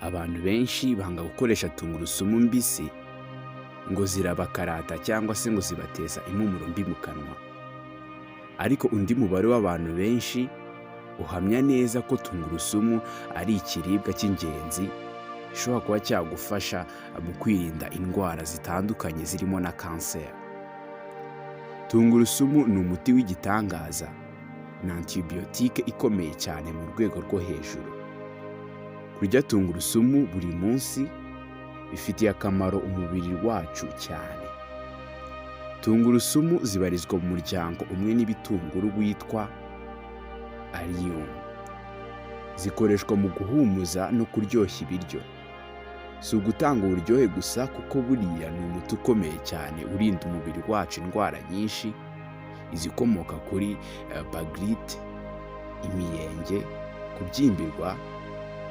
Abantu benshi banga gukoresha tungurusumu mbisi ngo zirabakarata cyangwa se ngo zibateza impumuro mbi mu kanwa, ariko undi mubare w'abantu benshi uhamya neza ko tungurusumu ari ikiribwa cy'ingenzi gishobora kuba cyagufasha mu kwirinda indwara zitandukanye zirimo na kanseri. Tungurusumu ni umuti w'igitangaza, ni antibiyotike ikomeye cyane mu rwego rwo hejuru. Kurya tungurusumu buri munsi bifitiye akamaro umubiri wacu cyane. Tungurusumu zibarizwa mu muryango umwe n'ibitunguru witwa allium. Zikoreshwa mu guhumuza no kuryoshya ibiryo. Si ugutanga uburyohe gusa, kuko buriya ni umuti ukomeye cyane urinda umubiri wacu indwara nyinshi, izikomoka kuri bagirite, imiyenge, kubyimbirwa,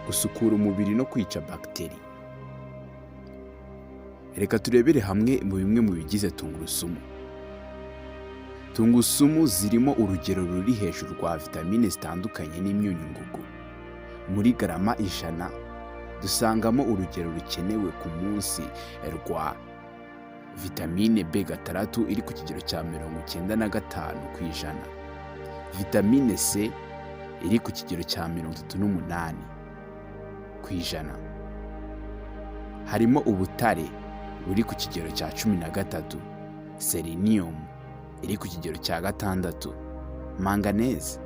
gusukura umubiri no kwica bagiteri. Reka turebere hamwe mu bimwe mu bigize tungurusumu. Tungurusumu zirimo urugero ruri hejuru rwa vitamine zitandukanye n'imyunyungugu. Muri garama 100 dusangamo urugero rukenewe ku munsi rwa vitamine B6 iri ku kigero cya 95%, vitamine C iri ku kigero cya 38%. Harimo ubutare buri ku kigero cya 13, selenium iri ku kigero cya 6, manganese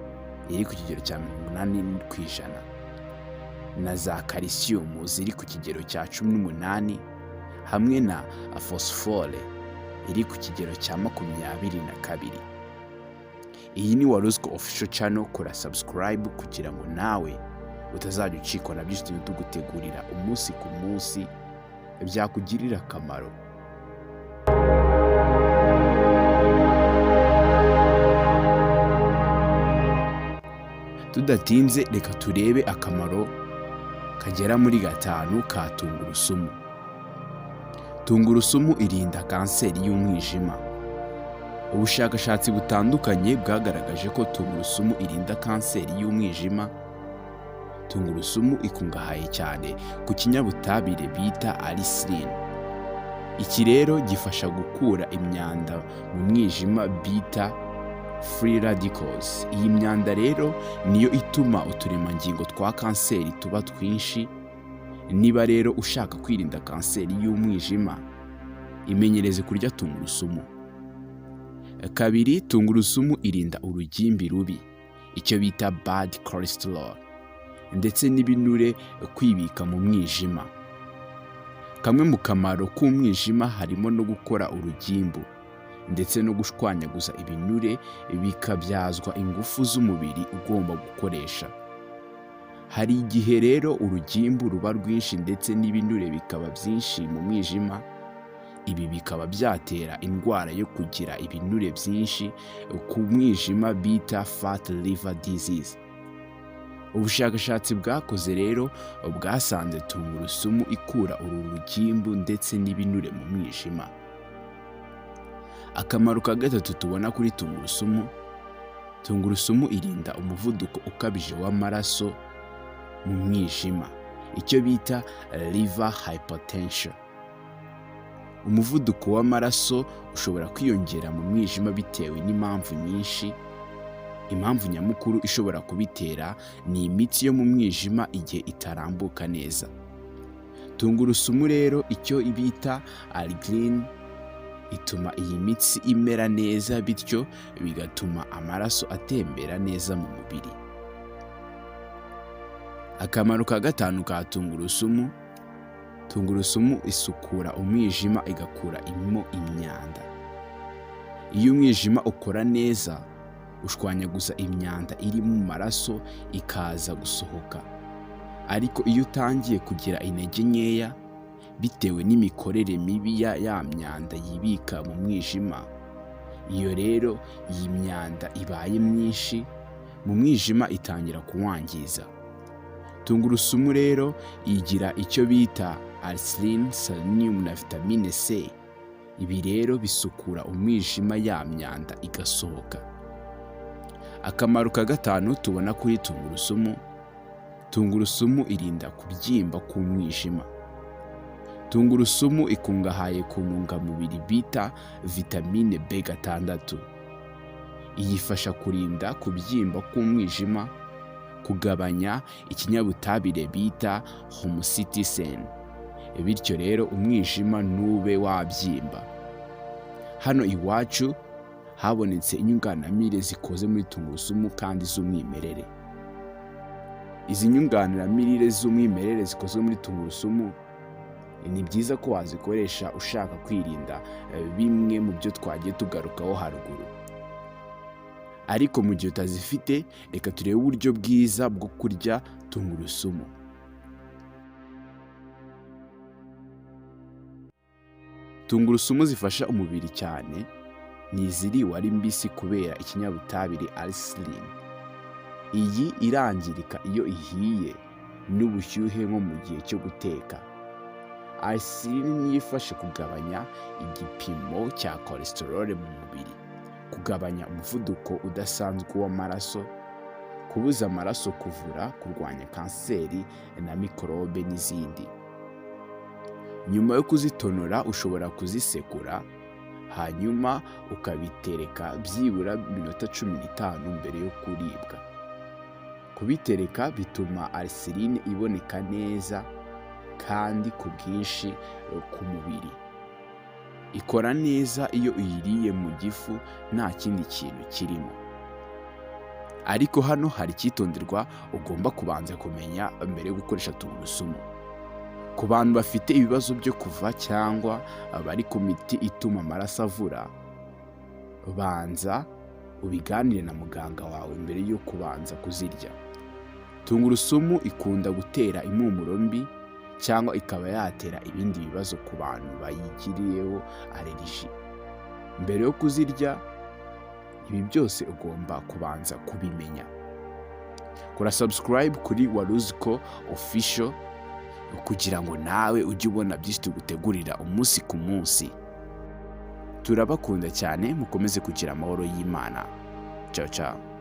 iri ku kigero cya 80%, na za calcium ziri ku kigero cya 18, hamwe na phosphore iri ku kigero cya 22. Iyi ni Waruziko Official Channel, kora subscribe kugira ngo nawe utazajya ucikwa na byinshi tugenda tugutegurira umunsi ku munsi byakugirira akamaro. Tudatinze, reka turebe akamaro kagera muri gatanu ka tungurusumu. Tungurusumu irinda kanseri y'umwijima. Ubushakashatsi butandukanye bwagaragaje ko tungurusumu irinda kanseri y'umwijima. Tungurusumu ikungahaye cyane ku kinyabutabire bita allicin. Iki rero gifasha gukura imyanda mu mwijima bita free radicals. Iyi myanda rero niyo ituma uturemangingo twa kanseri tuba twinshi. Niba rero ushaka kwirinda kanseri y'umwijima, imenyereze kurya tungurusumu. Kabiri, tungurusumu irinda urugimbi rubi, icyo bita bad cholesterol, ndetse n'ibinure kwibika mu mwijima. Kamwe mu kamaro k'umwijima harimo no gukora urugimbu ndetse no gushwanyaguza ibinure bikabyazwa ingufu z'umubiri ugomba gukoresha. Hari igihe rero urugimbu ruba rwinshi ndetse n'ibinure bikaba byinshi mu mwijima, ibi bikaba byatera indwara yo kugira ibinure byinshi ku mwijima bita fat liver disease. Ubushakashatsi bwakoze rero bwasanze tungurusumu ikura uru rugimbu ndetse n'ibinure mu mwijima. Akamaro ka gatatu tubona kuri tungurusumu: tungurusumu irinda umuvuduko ukabije w'amaraso mu mwijima, icyo bita liver hypertension. Umuvuduko w'amaraso ushobora kwiyongera mu mwijima bitewe n'impamvu nyinshi. Impamvu nyamukuru ishobora kubitera ni imitsi yo mu mwijima igihe itarambuka neza. Tungurusumu rero, icyo bita allicin, ituma iyi mitsi imera neza, bityo bigatuma amaraso atembera neza mu mubiri. Akamaro ka gatanu ka tungurusumu: tungurusumu isukura umwijima, igakuramo imyanda. Iyo umwijima ukora neza, ushwanyaguza imyanda iri mu maraso ikaza gusohoka, ariko iyo utangiye kugira intege nkeya bitewe n'imikorere mibi ya ya myanda yibika mu mwijima, iyo rero iyi myanda ibaye myinshi mu mwijima itangira kuwangiza. Tungurusumu rero igira icyo bita allicin, selenium na vitamine C. Ibi rero bisukura umwijima, ya myanda igasohoka. Akamaro ka gatanu tubona kuri tungurusumu: tungurusumu irinda indwara yo Tungurusumu irinda kubyimba k'umwijima. Tungurusumu ikungahaye ku ntungamubiri bita vitamine B6. Iyifasha kurinda kubyimba k'umwijima, kugabanya ikinyabutabire bita homocysteine, bityo rero umwijima ntube wabyimba. Hano iwacu habonetse inyunganiramirire zikoze muri tungurusumu kandi z'umwimerere. Izi nyunganiramirire z'umwimerere zikozwe muri tungurusumu ni byiza ko wazikoresha ushaka kwirinda bimwe mu byo twagiye tugarukaho haruguru. Ariko mu gihe utazifite, reka turebe uburyo bwiza bwo kurya tungurusumu. Tungurusumu zifasha umubiri cyane ni iziriwe ari mbisi kubera ikinyabutabire allicin. Iyi irangirika iyo ihiye n'ubushyuhe nko mu gihe cyo guteka. Allicin niyo ifasha kugabanya igipimo cya cholesterol mu mubiri, kugabanya umuvuduko udasanzwe w'amaraso, kubuza amaraso kuvura, kurwanya kanseri na mikorobe n'izindi. Nyuma yo kuzitonora ushobora kuzisekura, hanyuma ukabitereka byibura iminota 15 mbere yo kuribwa. Kubitereka bituma allicin iboneka neza kandi ku bwinshi ku mubiri. Ikora neza iyo uyiriye mu gifu nta kindi kintu kirimo. Ariko hano hari icyitonderwa ugomba kubanza kumenya mbere yo gukoresha tungurusumu. Ku bantu bafite ibibazo byo kuva cyangwa bari ku miti ituma amaraso avura, banza ubiganire na muganga wawe mbere yo kubanza kuzirya. Tungurusumu ikunda gutera impumuro mbi cyangwa ikaba yatera ibindi bibazo ku bantu bayigiriyeho allergie. Mbere yo kuzirya, ibi byose ugomba kubanza kubimenya. Kora subscribe kuri Waruziko Official kugira ngo nawe ujye ubona byinshi tugutegurira umunsi ku munsi. Turabakunda cyane, mukomeze kugira amahoro y'Imana. Ciao ciao.